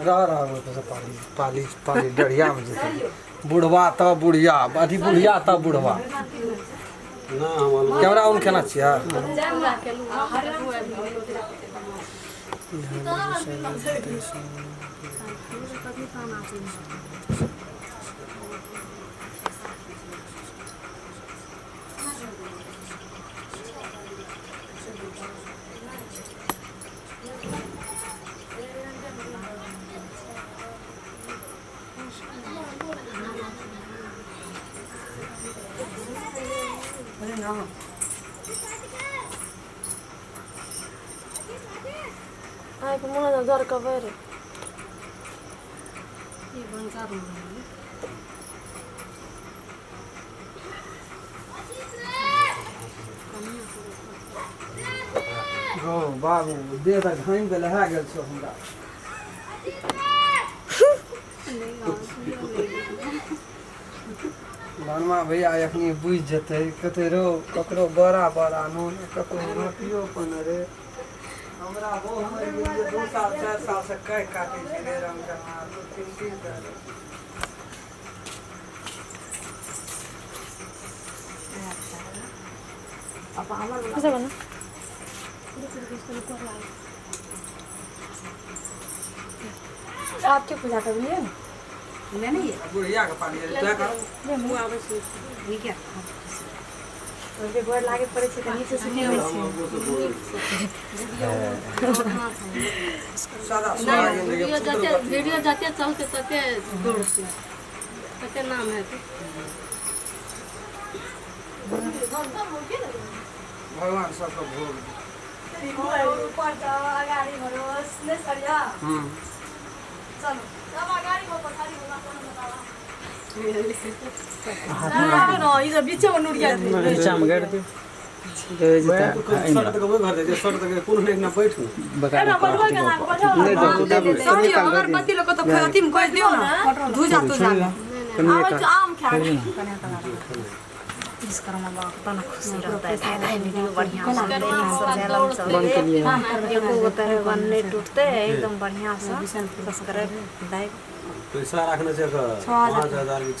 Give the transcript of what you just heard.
रह रह ओतऽ पाली पाली पाली डढ़ियामे जेतै बुढ़वा तऽ बुढ़िया अथी बुढ़िया तऽ बुढ़वा कैमरा ऑन केना छियै। आइ मोन जर कबै रे। गौ बाबू, देह तऽ घामि कऽ लहा गेल छौ हमरा। धनमा भैया एखनी बुझि जेतै, कहतै रौ ककरो बड़ा बड़ा नून, ककरो रोटियो अपन रे। हमरा बहु मरि गेल जे 2 साल 4 साल से कहि काटै छै रे रमजना, तू तीन तीन कर। आपके पूजा कर लिए। बुढ़िया के पानी तोरा कर। ओहिके गोर लागे पड़ै छै तऽ नीचे से नहि होइ छै। सादा सोहागिन रहियै, वीडियो पुत्र जते पति। वीडियो जते चलते तते दौड़ते तते नाम हेतै। भगवान सबके भोग दे। ऊपर जाओ, अगाडि भरोस नहि सरिया। चलो सब अगाडि हो, पछाडि होला, कोनो बतावा। ई सब बीचेमे नुरिया। नीचामे गाड़ि दियौ। अगरबत्ती लोक तऽ अथीमे कहि दियौ ने, धुजा तुजा। आबै छै आम खाए। विश्वकर्मा बाबा के तना खुशी रहता है, धाय धाय वीडियो बढ़िया से एको गो तरह बन नहीं टूटते, एकदम बढ़िया से सब्सक्राइब लाइक। पैसा राखने छै एकर 5000 के।